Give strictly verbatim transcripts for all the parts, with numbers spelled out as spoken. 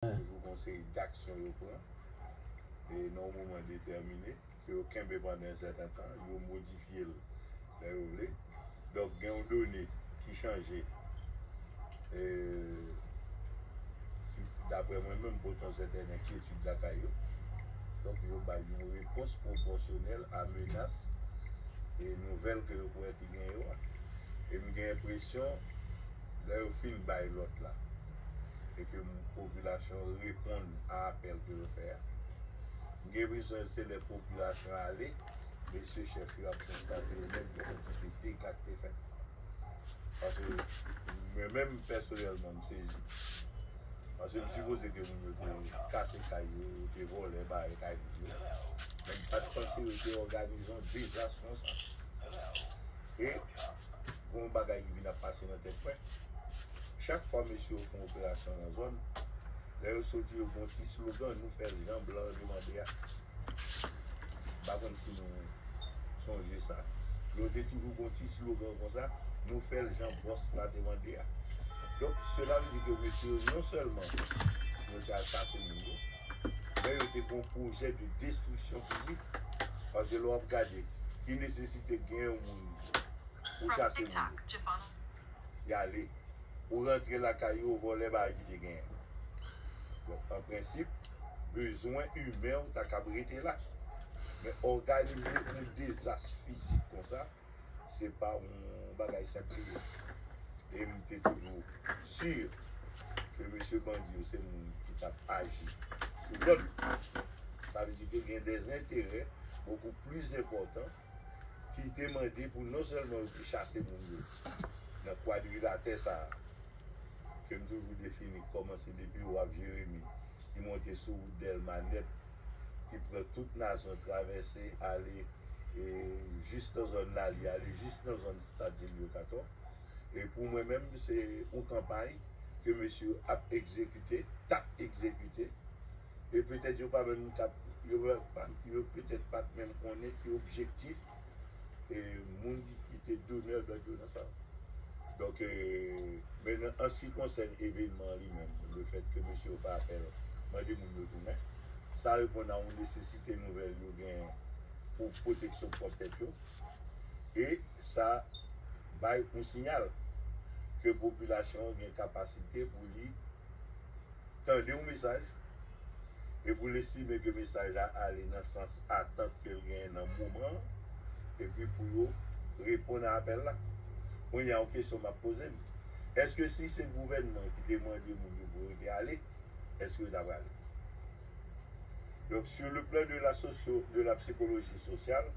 Toujou gen yon seri d'aksyon yo pran e nan yon moman detèmine, ke yo kenbe pandan yon sèten tan, yo modifye l lè yo vle. Donk, gen yon done ki chanje, e, ki, daprè mwen menm, pote yon sèten enkyetid lakay yo. Donk, yo bay yon repons pwopòsyonèl a menas e nouvèl ke yo kwè ki gen yo a. E m gen enpresyon, lè yo fin bay lòd la, e ke popilasyon an reponn a apèl ke yo fè a, m gen enpresyon se lè popilasyon ale, mesye chèf yo ap konstate yo menm gen kantite dega k te fèt. Paske mwen menm pèsonèlman m sezi. Paske m sipoze ke moun yo te kase kay yo, yo te vòlè, bare kay moun yo. Men m pa t panse yo te òganize yon dezas konsa. E gen yon bagay ki vin ap pase nan tèt mwen. Chak fwa mesye yo fè yon operasyon nan zòn, lè yo soti, yo gen yon ti slogan, "Nou fè l jan blan an te mande a." M pa konn si nou sonje sa. Yo te toujou gen yon ti slogan konsa, "Nou fè l jan bòs la te mande a." Donk, sela vle di ke mesye yo non sèlman yo te al chase moun yo, men yo te gen yon pwojè de destriksyon fizik. Paske lè w ap gade, ki nesesite gen yon moun pou chase moun yo? Y ale. Ou rantre lakay yo, ou vòlè bagay ki te genyen. Donk, an prensip, bezwen imen w ta kab rete la. Men òganize yon dezas fizik konsa, se pa yon bagay senp li ye. E m te toujou si ke mesye bandi yo se moun ki t ap aji sou lòd. Sa vle di ke gen des intérêts beaucoup plus importants ki te mande pou non sèlman yo te chase moun yo nan kwadrilatè sa a, ke m toujou defini kòmanse depi Waf Jeremi, ki monte sou wout Dèlma nèt, ki pran tout Nazon, travèse, ale, e, jis nan zòn Lali, ale jis nan zòn Stad Zilye Katò. E pou mwen menm, se yon kanpay ke mesye yo ap egzekite, t ap egzekite, e petèt yo pa menm t ap, yo pa, yo petèt pa t menm konnen ki objektif e moun ki, ki te donè dòd yo nan sa. Donk, e, men nan, an se ki konsène evènman an li menm, le fèt ke mesye yo pa fè mande moun yo tounen, sa reponn a yon nesesite nouvèl yo gen pou pwoteksyon pwòp tèt yo. E sa bay yon siyal ke popilasyon an gen kapasite pou li tande yon mesaj e pou l estime ke mesaj la ale nan sans atant ke l genyen nan moman an, epi pou yo reponn a apèl la. Kounye a, yon kesyon m ap poze m, èske si se gouvènman ki te mande moun yo pou yo te ale, èske yo ta prale? Donk, sur le plan de la socio, de la psychologie sociale,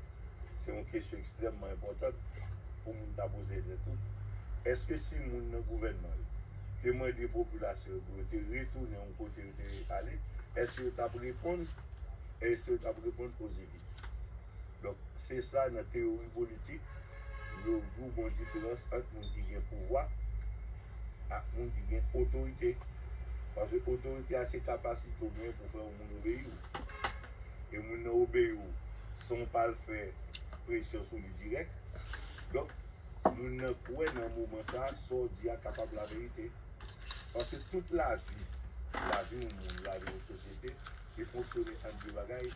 se yon kesyon ekstrèmman enpòtan pou moun ta poze tèt ou. Èske si moun nan gouvènman yo te mande popilasyon yo pou yo te retounen yon kote yo te ale, èske yo t ap reponn? Èske yo t ap reponn pozitif? Donk, se sa nan teyori politik, yo di w gon diferans ant moun ki gen pouvwa ak moun ki gen otorite. Paske otorite a se kapasite w gen pou fè yon moun obeyi w. E moun nan obeyi w san w pa al fè presyon sou li dirèk. Donk, moun nan kwè nan moman sa a, sa w di a kapab laverite. Paske tout lavi, lavi yon moun, lavi yon sosyete, li fonksyone ant de bagay,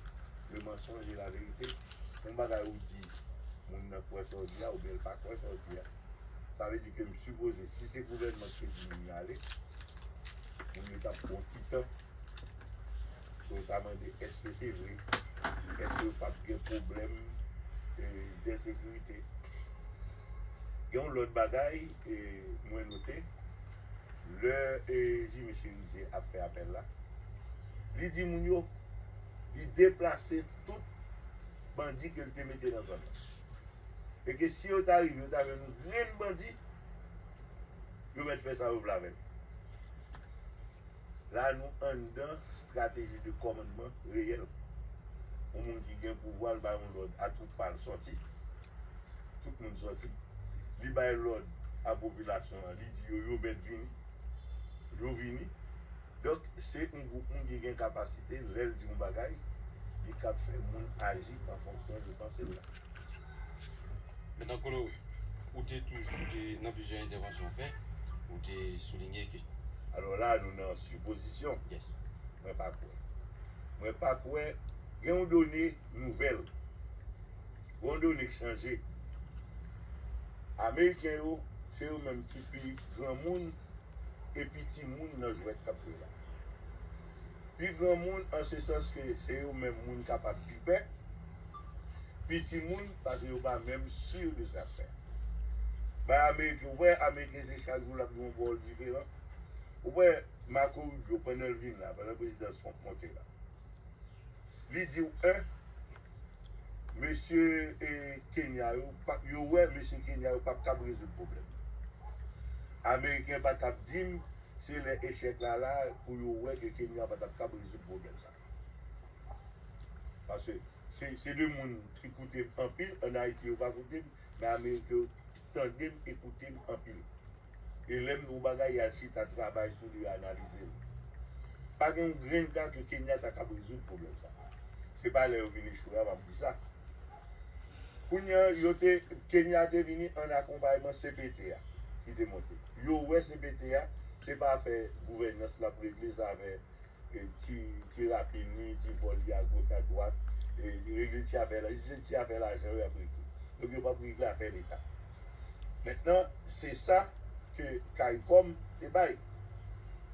le mensonge et la vérité. Yon bagay ou di, moun nan kwè sa w di a, oubyen l pa kwè sa w di a. Sa vle di ke m sipoze, si se gouvènman ki te di moun yo ale, moun yo t ap pran ti tan pou yo ta mande èske se vre, èske yo p ap gen pwoblèm, e, de sekirite. Gen yon lòt bagay, e, mwen note, lè, e, Jimmy Chérizier ap fè apèl la, li di moun yo, li deplase tout bandi ke l te mete nan zòn nan. E ke si yo ta rive, yo ta jwenn yon grenn bandi, yo mèt fè sa yo vle avè l. La, nou anndan strateji de kòmandman reyèl. Yon moun ki gen pouvwa, l bay yon lòd a twoup pa l sòti. Tout moun sòti. Li bay lòd a popilasyon an, li di yo, yo mèt vini. Yo vini. Donk, se yon gwoup moun ki gen kapasite, lè l di yon bagay, li kab fè moun aji an fonksyon de panse l la. Metan Kolo, ou te toujou te, nan plizyè entèvansyon w fè, ou te soulinye ke Alò la, nou nan sipozisyon. Mwen pa kwè. Mwen pa kwè. Gen yon done nouvèl. Gen yon done k chanje. Ameriken yo, se yo menm ki pi granmoun e pi timoun nan jwèt k ap jwe la. Pi granmoun an se sans ke se yo menm moun k ap ap pi pè, pi timoun, paske yo pa menm si de sa k fè. Bay Ameriken, ou wè Ameriken se chak jou l ap gen yon pawòl diferan. Ou wè Marco Rubio pandan l vin la, pandan prezidan Trump monte la. Li di w, en, mesye e, Kenya yo, pa, yo wè mesye Kenya yo p ap kab rezoud pwoblèm. Ameriken pa kab di m se lè echèk la la pou yo wè ke Kenya pa t ap kab rezoud pwoblèm sa. Paske se, se de moun ki koute m anpil, ann Ayiti yo pa koute m, men Ameriken yo tande m e koute m anpil. E lè m di yon bagay, y al chita travay sou li, analize l. Pa gen yon grenn ka ke Kenya ta kab rezoud pwoblèm sa. Se pa lè yo vin echwe a m ap di sa. Kounye a, yo te, Kenya te vini an akonpayman C P T a ki te monte. Yo wè C P T a, se pa afè gouvènans l ap regle, se afè e, ti, ti rapin li, ti vòl li agoch adwat, e, li regle ti afè la, se ti afè lajan yo y ap regle. Donk yo p ap regle afè Leta. Mentnan, se sa ke CARICOM te bay.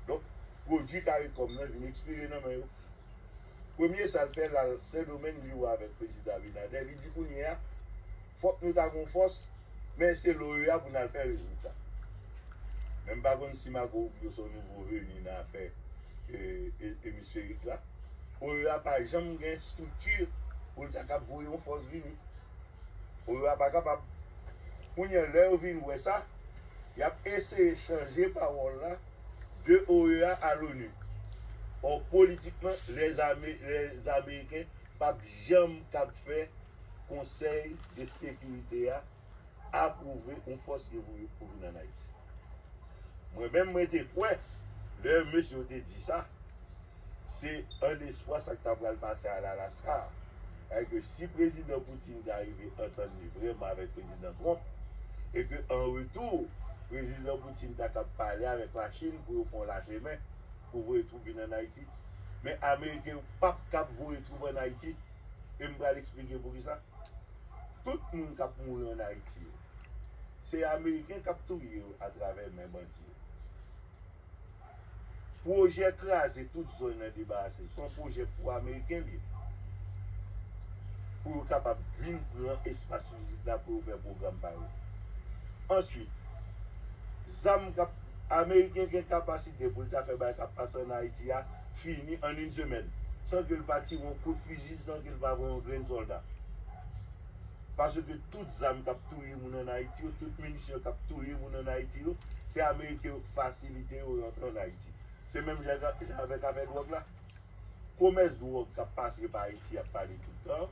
Donk, pwodui CARICOM nan vin ekspire nan men yo. Premye sa l fè, l al Sendomeng, li wè avèk prezidan Abinader, li di kounye a, fòk nou ta gon fòs, men se l'OEA pou n al fè rezoud sa. Men m pa konn si Marco Rubio se yon nouvo veni nan afè e, e, emisferik la. OEA pa janm gen estrikti pou l ta kab voye yon fòs vini. OEA pa kapab. Kounye a, lè yo vin wè sa, y ap eseye chanje pawòl la de OEA a l'ONU. Or, politikman, lèzame, lèzameriken p ap janm kab fè Konsèy de Sekirite a apwouve yon fòs ki pou, pou vin ann Ayiti. Mwen menm, mwen te kwè, lè mesye yo te di sa, se an espwa sa k ta pral pase a Alaska a. Èske si prezidan Putin ta rive antann li vrèman avèk prezidan Trump, e ke an retou, prezidan Putin ta kab pale avèk Lachin pou yo fè yon lachemen pou voye twoup vin ann Ayiti. Men Ameriken yo p ap kab voye twoup ann Ayiti. E m pral eksplike poukisa. Tout moun k ap mouri ann Ayiti yo, se Ameriken k ap touye yo atravè men bandi yo. Pwojè kraze tout zòn nan, debarase l, se yon pwojè pou Ameriken li ye. Pou yo kapab vin pran espas fizik la pou yo fè pwogram pa yo. Answit, zam k ap, Ameriken gen kapasite pou l ta fè bagay k ap pase ann Ayiti a fini an yon semèn, san ke l pa tire yon kout fizi, san ke l pa voye yon grenn sòlda. Paske tout zam k ap touye moun ann Ayiti yo, tout minisyon k ap touye moun ann Ayiti yo, se Ameriken yo k fasilite yo rantre ann Ayiti. Se menm jan, jan avèk afè dwòg la. Komès dwòg k ap pase pa Ayiti, y ap pale tout tan,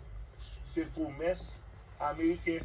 se komès Ameriken.